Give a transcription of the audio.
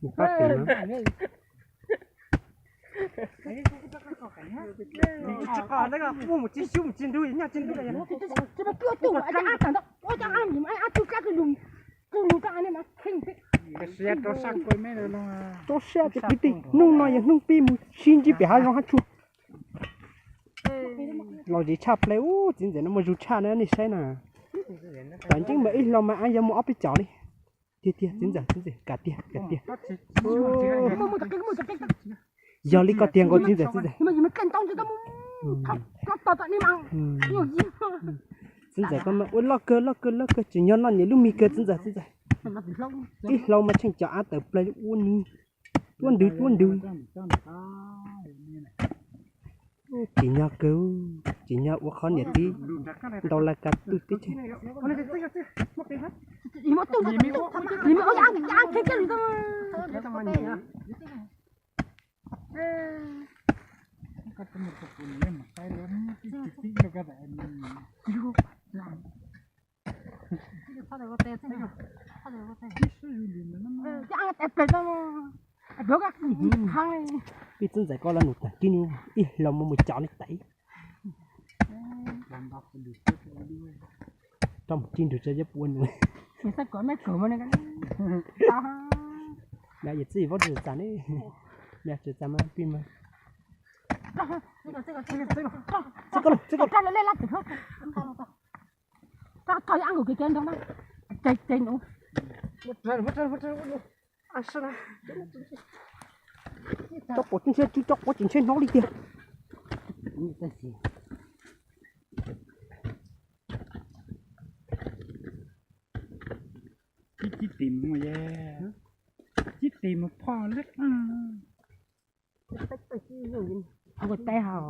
Mus pab pem no. Mus tsis qos na, muaj mus tsis xyub mus tsis ntug, nyob tsis ntug. Rau siab tias kwv tij, hnub no yog hnub pib mus sib ntsib pem hav zoov hav tsuag. Los zis tshaj plaws, ub, txiv ntxawm no muaj zug tshaj na nej saib na. Tam ntsis mas ib hlo mas yuav muaj ob peb cov li. Tiag tiag txiv ntxawm, txiv ntxawm, kam tiag, kam tiag. Yog li koj tiag nkaus txiv ntxawm, txiv ntxawm. Txiv ntxawm koj mas ua loj kawg loj kawg loj kawg, tseem nyob noj niam lub mis kawg txiv ntxawm, txiv ntxawm. Ib hlo mas tsheej cov av tawm plaws ua ni, tuab ntwg tuab ntwg. Tsim nyog kawg, tsim nyog ua qhov niam txiv ntau laj kab twj teb chaws. Peb txiv ntxawm koj los nus tag kib ni, ib hlo mas mus cov li tais. Rau mus tib nrug tso yab pua nus. Yog txij vab tsis txas ne, yog tsis txas mas pib mas. Txij koj lug, txij koj lug. Cov pom tsis ntshai, cov pom tsis ntshai hnov li tiag. Cib cib tis mus, cib tis mus phoj leb. Ua teb hos.